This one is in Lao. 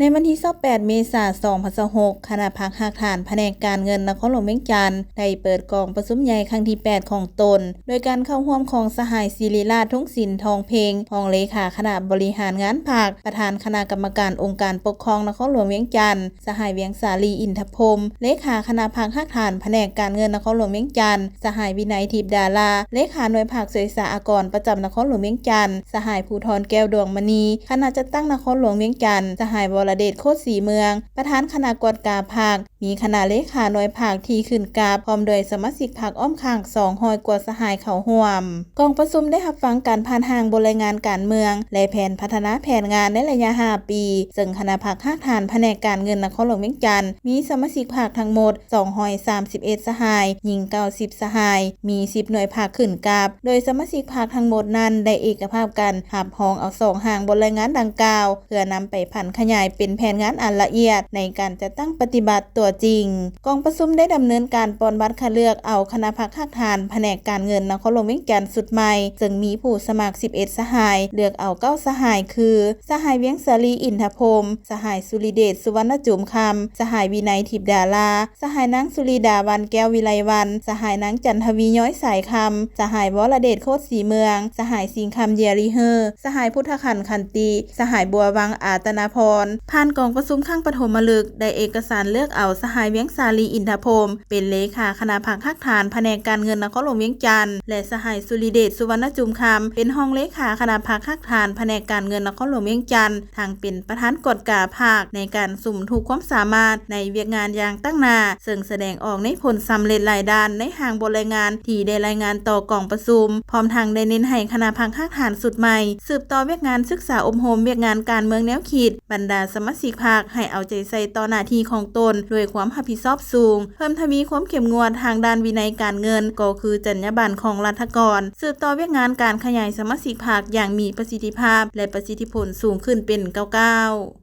ໃນວັນທີຊາວແປດ ເມສາ ສອງພັນຊາວຫົກ ຄະນະພັກຮາກຖານພະແນກການເງິນນະຄອນຫຼວງວຽງຈັນ ໄດ້ເປີດກອງປະຊຸມໃຫຍ່ຄັ້ງທີແປດຂອງຕົນ ໂດຍການເຂົ້າຮ່ວມຂອງສະຫາຍ ສິລິລາດ ທຸງສິນ ທອງເພັງ ຮອງເລຂາຄະນະບໍລິຫານງານພັກ, ປະທານຄະນະກຳມະການອົງການປົກຄອງນະຄອນຫຼວງວຽງຈັນ, ສະຫາຍ ວຽງສາລີ ອິນທະພົມ ເລຂາຄະນະພັກຮາກຖານພະແນກການເງິນນະຄອນຫຼວງວຽງຈັນ, ສະຫາຍ ວິໄນ ທິບດາລາ ເລຂາໜ່ວຍພັກສວຍສາອາກອນປະຈຳນະຄອນຫຼວງວຽງຈັນ, ສະຫາຍ ພູທອນ ແກ້ວດວງມະນີ ຄະນະຈັດຕັ້ງນະຄອນຫຼວງວຽງຈັນ, ສະຫາຍ ວໍລະເດດ ໂຄດສີເມືອງ ປະທານຄະນະກວດກາພັກ, ມີຄະນະເລຂາໜ່ວຍພັກທີ່ຂຶ້ນກັບ ພ້ອມດ້ວຍສະມາຊິກພັກອ້ອມຂ້າງ ສອງຮ້ອຍກວ່າສະຫາຍເຂົ້າຮ່ວມ. ກອງປະຊຸມໄດ້ຮັບຟັງການຜ່ານຮ່າງບົດລາຍງານການເມືອງ ແລະ ແຜນພັດທະນາແຜນງານໃນໄລຍະຫ້າປີ, ເຊິ່ງຄະນະພັກຮາກຖານພະແນກການເງິນນະຄອນຫຼວງວຽງຈັນ ມີສະມາຊິກພັກທັງໝົດ ສອງຮ້ອຍສາມສິບເອັດສະຫາຍ, ຍິງເກົ້າສິບສະຫາຍ, ມີສິບໜ່ວຍພັກຂຶ້ນກັບ, ໂດຍສະມາຊິກພັກທັງໝົດນັ້ນໄດ້ເອກະພາບກັນຮັບຮອງເອົາສອງຮ່າງບົດລາຍງານດັ່ງກ່າວ ເພື່ອນຳໄປຜັນຂະຫຍາຍເປັນແຜນງານອັນລະອຽດໃນການຈັດຕັ້ງປະຕິບັດຕົວຈິງ. ກອງປະຊຸມໄດ້ດຳເນີນການປ່ອນບັດຄັດເລືອກເອົາຄະນະພັກຮາກຖານພະແນກການເງິນນະຄອນຫຼວງວຽງຈັນຊຸດໃໝ່, ເຊິ່ງມີຜູ້ສະໝັກສິບເອັດສະຫາຍ, ເລືອກເອົາເກົ້າສະຫາຍ ຄື ສະຫາຍ ວຽງສາລີ ອິນທະພົມ, ສະຫາຍ ສຸລິເດດ ສຸວັນນະຈຸມຄຳ, ສະຫາຍ ວິໄນ ທິບດາລາ, ສະຫາຍນາງ ສຸລິດາ ວັນແກ້ວວິໄລວັນ, ສະຫາຍນາງ ຈັນທະວີ ຍ້ອຍສາຍຄຳ, ສະຫາຍ ວໍລະເດດ ໂຄດສີເມືອງ, ສະຫາຍ ສິງຄຳ ເຢຍລີເຮີ, ສະຫາຍ ພຸດທະຂັນ ຂັນຕິ, ສະຫາຍ ບົວວັງ ອາຕະນາພອນ. ຜ່ານກອງປະຊຸມຄັ້ງປະຖົມມະລຶກ ໄດ້ເອກະສານເລືອກເອົາສະຫາຍ ວຽງສາລີ ອິນທະພົມ ເປັນເລຂາຄະນະພັກຮາກຖານພະແນກການເງິນນະຄອນຫຼວງວຽງຈັນ ແລະ ສະຫາຍ ສຸລິເດດ ສຸວັນນະຈຸມຄຳ ເປັນຮອງເລຂາຄະນະພັກຮາກຖານພະແນກການເງິນນະຄອນຫຼວງວຽງຈັນ ທັງເປັນປະທານກວດກາພັກໃນການສຸມທຸກຄວາມສາມາດໃນວຽກງານຢ່າງຕັ້ງໜ້າ, ເຊິ່ງສະແດງອອກໃນຜົນສຳເລັດຫຼາຍດ້ານໃນຮ່າງບົດລາຍງານທີ່ໄດ້ລາຍງານຕໍ່ກອງປະຊຸມ, ພ້ອມທັງໄດ້ເນັ້ນໃຫ້ຄະນະພັກຮາກຖານຊຸດໃໝ່ ສືບຕໍ່ວຽກງານສຶກສາອົບຮົມວຽກງານການເມືອງແນວຄິດ, ບັນດາສະມາຊິກພັກໃຫ້ເອົາໃຈໃສ່ຕໍ່ໜ້າທີ່ຂອງຕົນດ້ວຍຄວາມຮັບຜິດຊອບສູງ, ເພີ່ມທະວີຄວາມເຂັ້ມງວດທາງດ້ານວິໄນການເງິນ ກໍຄືຈັນຍາບັນຂອງລັດຖະກອນ, ສືບຕໍ່ວຽກງານການຂະຫຍາຍສະມາຊິກພັກຢ່າງມີປະສິດທິພາບ ແລະ ປະສິດທິຜົນສູງຂຶ້ນເປັນກ້າວໆ.